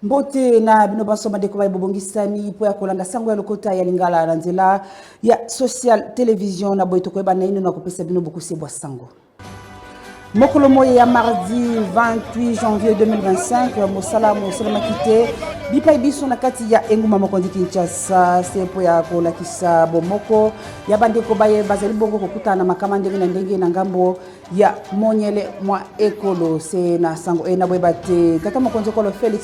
Mbote na bino banso bandeko baye bobongisami mpo ya kolanda sango ya lokota ya Lingala na nzela ya Social Television. Na boye tokoyeba naino na kopesa bino bokuse bwa sango. Mokolo moye ya mardi 28 janvier 2025, mosala mosalemaki te bipai biso na kati ya engumba mokonzi Kinshasa, se mpo ya kolakisa bomoko ya bandeko baye bazali bongo kokutana na makama ndenge na ndenge na ngambo ya monyele mwa ekolo. Se na sango eye na boyeba te tata mokonzi ekolo Felix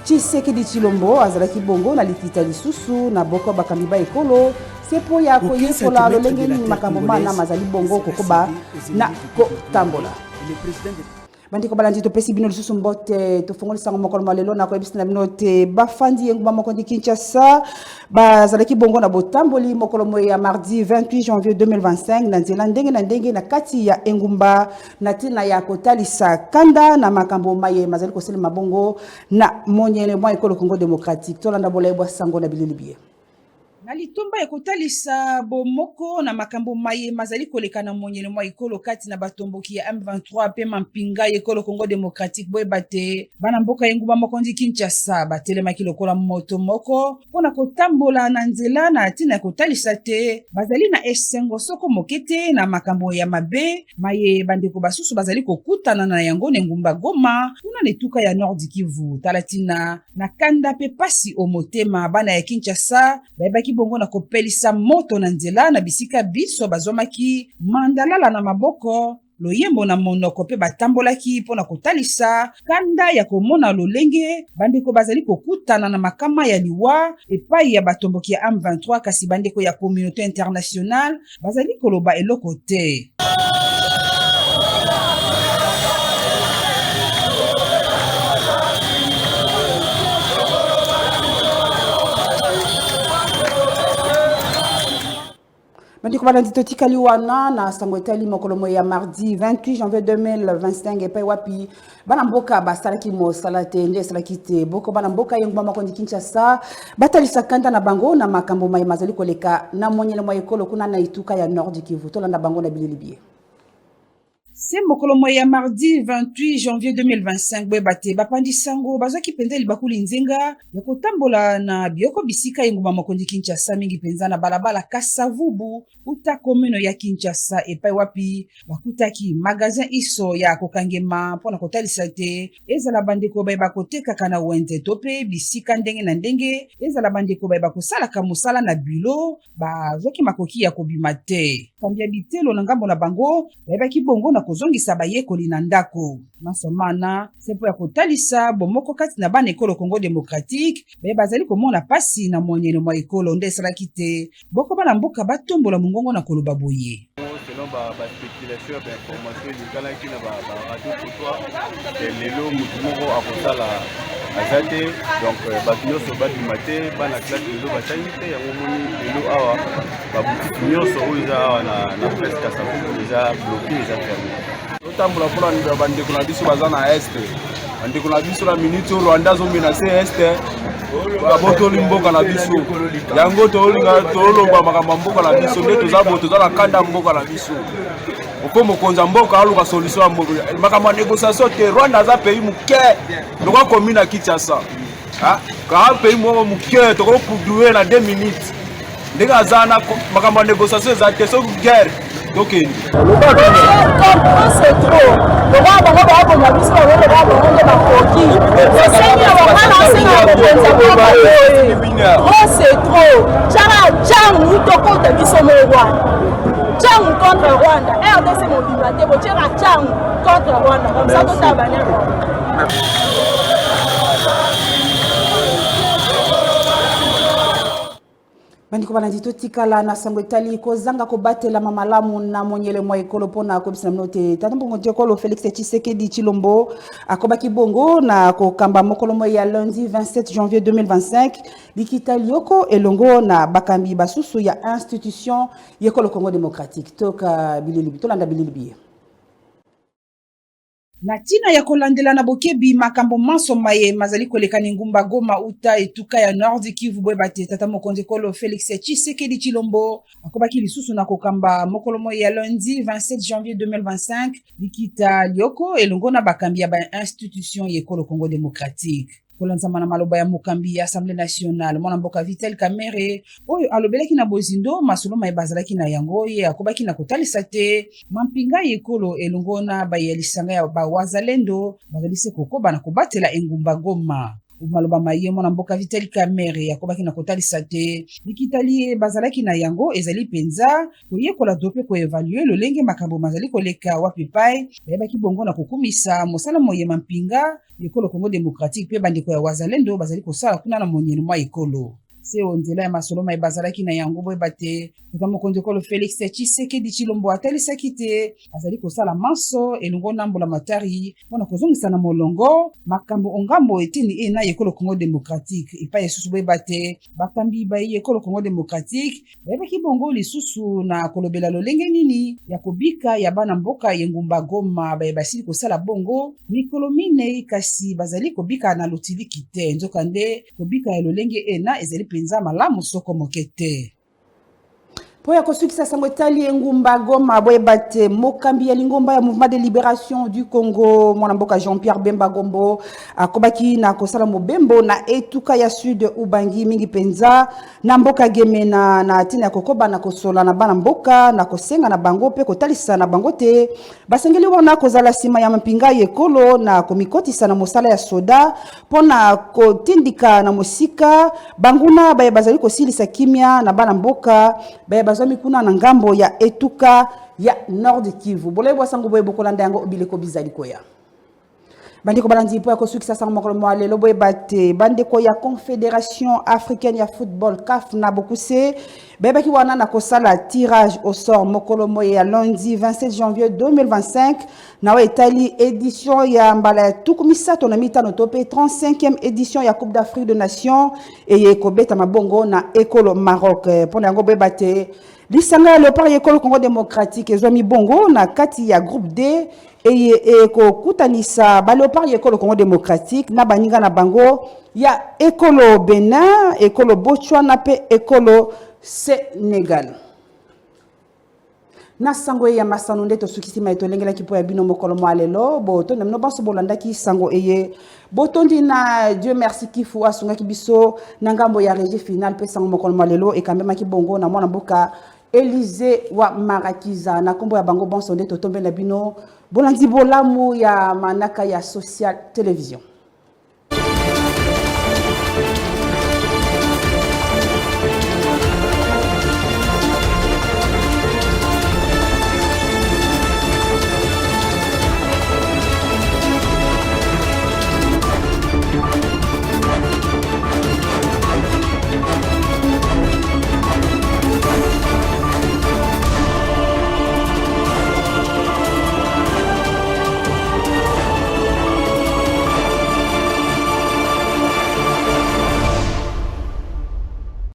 Tshisekedi Tshilombo azalaki bongo na likita lisusu na boko bakambi ba ekolo, se mpo ya koyekola lolenge nini makambo mana mazali bongo kokoba na kotambola. Bandeko balandi, topesi bino lisusu mbote. Tofongoli sango mokolo mwa lelo na koyebisa na bino te bafandi engumba mokonzi Kinshasa bazalaki bongo na botamboli mokolo moye ya mardi 28 janvier 2025 na nzela ndenge na ndenge na kati ya engumba, na ntina ya kotalisa kanda na makambo maye mazali kosalema bongo na monyele mwa ekolo Congo démocratique. Tolanda bolai bwa sango na bilili biye. Na litomba ya kotalisa bomoko na makambo maye mazali koleka na monyele mwa ekolo kati na batomboki ya M23 mpe mampinga ya ekolo Congo démocratique, boyeba te bana mboka engumba mokonzi Kinshasa batelemaki lokola moto moko mpo na kotambola na nzela, na ntina ya kotalisa te bazali na esengo soko moke te na makambo ya mabe maye bandeko basusu bazali kokutana na yango na engumba Goma, kuna na etuka ya Nord Kivu. Tala ntina na kanda mpe pasi o motema, bana ya Kinshasa bayebaki bongo na kopelisa moto na nzela na bisika biso bazwamaki mandalala na maboko, loyembo na monoko, mpe batambolaki mpo na kotalisa kanda ya komona lolenge bandeko bazali kokutana na makama ya liwa epai ya batomboki ya M23, kasi bandeko ya communauté internationale bazali koloba eloko te. Bandeko balandi, totikali wana na sango etali mokolo moye ya mardi 28 janvier 2025, epai wapi bana mboka basalaki mosala te. Nde esalaki te boko bana mboka ye nguma mokonzi Kinshasa batalisa kanda na bango na makambo maye mazali koleka na monyele mwa ekolo kuna na etuka ya Nord Kivu. Tolanda bango na bilili biye. Se mokolo moye ya mardi 28 janvier 2025, boyeba te bapandi sango bazwaki mpenza libaku linzenga ya kotambola na bioko bisika engumba mokonzi Kinshasa, mingi mpenza na balabala Kasavubu uta commune ya Kinshasa, epai wapi bakutaki magasin iso ya kokangema mpo na kotalisa te ezala bandeko baye bakotekaka na wenze to mpe bisika ndenge na ndenge, ezala bandeko baye bakosalaka mosala na bilo, bazwaki makoki ya kobima te. Kambi ya bitelo na ngambo na bango bayebaki bongo na kozongisa bayekoli na ndako. Manso mana se mpo ya kotalisa bomoko kati na bana ekolo Congo démocratique baye bazali komona pasi na monyele mwa ekolo. Nde esalaki te boko bana mboka batombola mongongo na koloba boye. Selon baspéculation ya bainformation elekanaki na baradio trottoir, lelo motu moko akosala aza te, donc bato nyonso babima te. Bana classe lelo batangi te. Yango moni lelo awa babutiki nyonso oyo eza awa na place Kasavubu eza bloqué, eza fermé. Totambola mpona bandeko na biso baza na Est. Bandeko na biso, na minute oyo Rwanda azomenacer Est, babotoli mboka na biso. Yango tolinga toloba makambo ya mboka na biso. Nde toza boye, toza na kanda mboka na biso. Oko mokonzi ya mboka aluka solution ya mboka, makambo ya négociation te. Rwanda aza pays moke lokola commune ya Kinshasa, kaka pays moko moke, tokopudue na 2 minutes. Ndenge aza na makambo ya négociation eza te, soki guerre tokende. C'est trop. Lokola bango baoboma biso, bango lokola bango nde bakoki. Tosengi na bangana, asenga na mokonzi ya mboka oyo. Trop c'est trop. Tiaka Tshangu, tokota biso mo Rwanda. Tshangu contre Rwanda. RDC mobimba te, botiaka Tshangu contre Rwanda. Comme ça totala bane Rwanda. Bandeko balandi, totikala na sango etali kozanga kobatelama malamu na monyele mwa ekolo. Mpona koyebisa na bino te tata mokonzi ekolo Félix Tshisekedi Tshilombo akobaki bongo na kokamba mokolo moye ya lundi 27 janvier 2025 likita lioko elongo na bakambi basusu ya institution yekolo Congo démocratique. Toka bilili, tolanda bilili biye. Na ntina ya kolandela na bokebi makambo manso maye mazali koleka na engumba Goma uta etuka ya Nord Kivu, boyeba te tata mokonzi ekolo Felix Tshisekedi Tshilombo akobaki lisusu na kokamba mokolo moye ya lundi 27 janvier 2025 likita lioko elongo na bakambi ya bainstitution ya ekolo Congo démocratique. Kolanzama na maloba ya mokambi ya Assemblee nationale, mwana mboka Vital Kamerhe, oyo alobelaki na bozindo masolo maye bazalaki na yango, ye akobaki na kotalisa te mampinga ya ekolo elongo na baye ya lisanga ya ba Wazalendo bazali se kokoba na kobatela engumba Goma. Maloba maye mwana mboka Vital Kamerhe akobaki na kotalisa te likita liye bazalaki na yango ezali penza koyekola to mpe ko evaluer lolenge makambo mazali koleka wapi epai bayebaki bongo na kokumisa mosala moye mampinga ya ekolo Congo democratique mpe bandeko ya Wazalendo bazali kosala kuna na monyele mwa ekolo. Se o nzela ya masolo maye bazalaki na yango, boyeba te tata mokonzi ekolo Felix Tshisekedi Tshilombo atalisaki te azali kosala manso elongo na mbulamatari mpo na kozongisa na molongo makambo o ngambo eteni ena ya ekolo Congo democratique. Epai esusu, boyeba te bakambi baye ekolo Congo democratique Bayebaki bongo lisusu na kolobela lolenge nini ya kobika ya bana mboka y'engumba Goma baye basili kosala bongo mikolo minei kasi bazali kobika na lotiliki te. Nzokande, kobika ya lolenge ena ezali mpenza malamu soko moke te. Mpo ya kosukisa sango etali engumba Goma, boyeba te mokambi ya lingomba ya Mouvement de Liberation du Congo, mwana mboka Jean-Pierre Bemba Gombo, akobaki na kosala mobembo na etuka ya Sud Ubangi, mingi mpenza na mboka Gemena, na ntina ya kokoba na kosola na bana mboka na kosenga na bango mpe kotalisa na bango te basengeli wana kozala nsima ya mampinga ya ekolo na komikotisa na mosala ya soda mpo na kotindika na mosika banguna baye bazali kosilisa kimia na bana mboka baye bazwami kuna na ngambo ya etuka ya Nord Kivu. Bolai bwa sango boye bokolanda yango bileko bizali koya. Bandeko balandi, mpo ya kosukisa sango mokolo mwa lelo, boyeba te bandeko ya Confédération africaine ya football, CAF na bokuse, bayebaki wana na kosala tirage au sort mokolo moye ya lundi 27 janvier 2025 na oyo etali édition ya mbala ya 35 to mpe 35e édition ya Coupe d'Afrique de Nations eye ekobetama bongo na ekolo Maroc. Mpo na yango, boyeba te lisanga ya Léopard ya ekolo Congo démocratique ezwami bongo na kati ya groupe D eye ekokutanisa ba Léopard ya ekolo Congo démocratique na baninga na bango ya ekolo Benin, ekolo Botswana mpe ekolo Sénégal. Na sango eye ya masano nde tosukisi mai tolengelaki mpo ya bino mokolo mwa lelo. Botondi na bino banso bolandaki sango eye. Botondi na Dieu merci Kifu asungaki biso na ngambo ya régie finale, mpe sango mokolo mwa lelo ekambemaki bongo na mwana mboka Élysée wa Marakiza. Na nkombo ya bango bonso nde totombe na bino bolandi bolamu ya manaka ya Social Télévision.